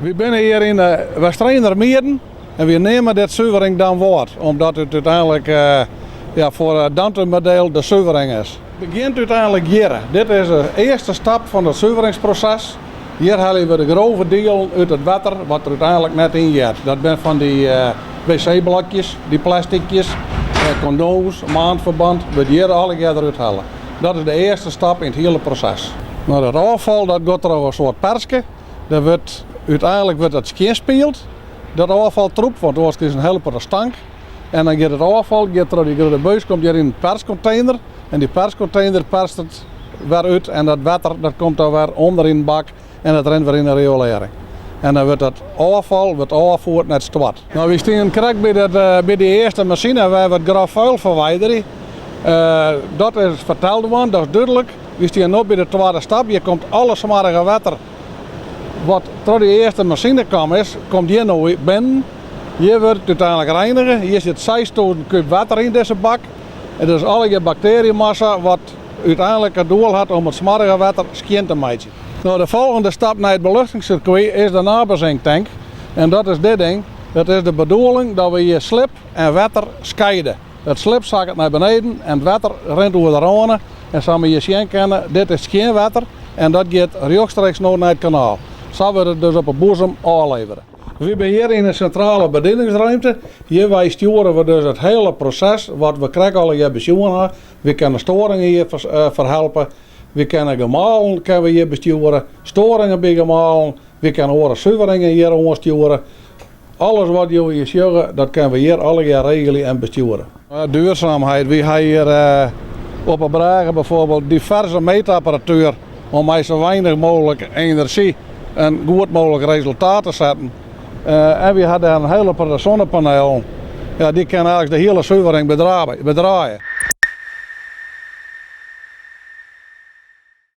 Wy binne hjir yn de Westrener Mieden en wy neame dit suvering Damwâld, omdat it úteinlik ja, foar Dantumadiel de suvering is. It begjint úteinlik hjir. Dit is de earste stap fan it suveringsproses. Hjir helje we de grove dielen út it wetter wat der úteinlik net yn heart. Dat binne fan dy wc-blokjes, dy plestikjes, kondooms, maandverband, wurdt hjir allegear derút helle. Dat is de earste stap yn it hiele proses. No, dat ôffal dat giet troch in soart perske. Der wurdt, úteinlik wurdt dat skjinspield, dat ôffaltroep, want oars is in hiele protte stank. En dan giet it ôffal giet troch dy grutte buis, komt hjir yn in perskontener. En dy perskontener perst it wer út en dat wetter dat komt dan wer ûnder yn de bak en dat rint wer yn de riolearring. En dan wurdt dat ôffal wurdt ôffierd nei it stoart. No, wy stean krekt by, dat, by dy earste masine wêr't we it grof vuil ferwiderje. Dat is ferteld wurden, dat is dúdlik. Wy stean no by de twadde stap. Hjir komt alle smoarge wetter wat troch dy earste masine kaam is, komt hjir no binnen. Hjir wurdt it úteinlik reinige. Hjir sit 6000 kub wetter yn dizze bak. En dat is allegear baktearjemassa wat úteinlik it doel hat om it smoarge wetter skjin te meitsjen. No, de folgjende stap nei it beluchtingssirkwy is de nabezinktank. En dat is dit ding. Dat is de bedoeling dat we hjir slib en wetter skeide. It slib sakket nei beneden en it wetter rint oer de râne. En sa't we hjir sjen kinne, dit is skjin wetter en dat giet rjochtstreeks no nei it kanaal. Sa wurdt it dus op 'e boezem ôflevere. Wy binne hjir yn de sintrale bedieningsruimte. Hjirwei stjoere we dus it hiele proses wat we krekt allegear besjoen ha. Wy kinne storingen hjir ferhelpe, wy kinne gemalen kinne we hjir bestjoere, storingen by gemalen, wy kinne oare suveringen hjir oanstjoere. Alles wat jo hjir sjogge, dat kinne we hjir allegear regelje en bestjoere. Duurzaamheid, wy ha hjir op 'e brêge bijvoorbeeld diverse meetapparatuer om mei sa weinich mooglik enerzjy in goed mooglik resultaat te setten. En wy ha dêr in hiele protte sonnepanelen. Ja, dy kinne eigentlik de hiele suvering bedraaie.